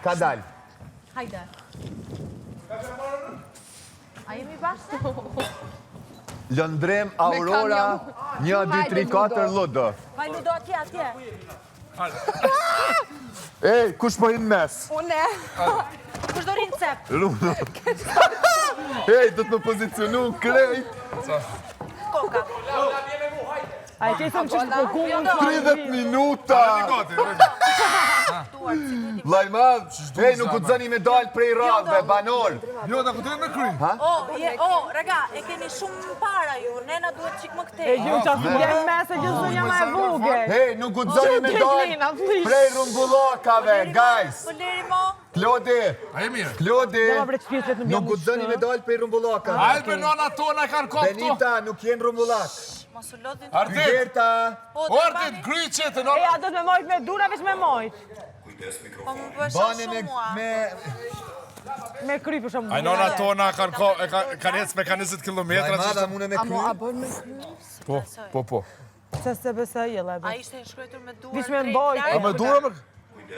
Ka dal. Hajde. A jemi bashkë? Lëndrem, Aurora, 1, 2, 3, 4, Ludo. Haj Ludo atje, atje. Ej, kush po hin mes? Une. Kush do rrinë cep? Runo. Ej, do të më pozicionu krejt. Koka. A e kesëm që shtë po ku mund 30 minuta! Lajman, ej, nuk guxoni me dalë prej radhëve, banor. Jo, ta kujtojmë me kry. O, je, o, raga, e keni shumë para ju, ne na duhet çik më këtej. E ju që asë bjen mes e gjithë zonja ma e vogël. Ej, nuk guxoni me dalë prej rrumbullakave, guys. Po leri mo. Klodi, A je mirë? Klodi, Ma bre qpjesët nuk nuk jam guxoni me dalë prej rrumbullakave. Hajde be nona tona kanë kop këtu. Benita, nuk jenë rrumbullak. Mos u lodhin. Ardit, Hygerta, Po, do Ardit, bani- gryqet e E nona. a do të me mojt me dura veç me mojt? Po më bësh bane shumë me, mua. me Me kry për shumë. Ai nona tona kanë kop, e kanë kanë ecë me kanë 20 kilometra. Lajmada mune me kry. Po, po, po. Se se besoj jella e A bë. ishte e shkruar me duar. Vish me drejt mbajt. larg? A me dura me...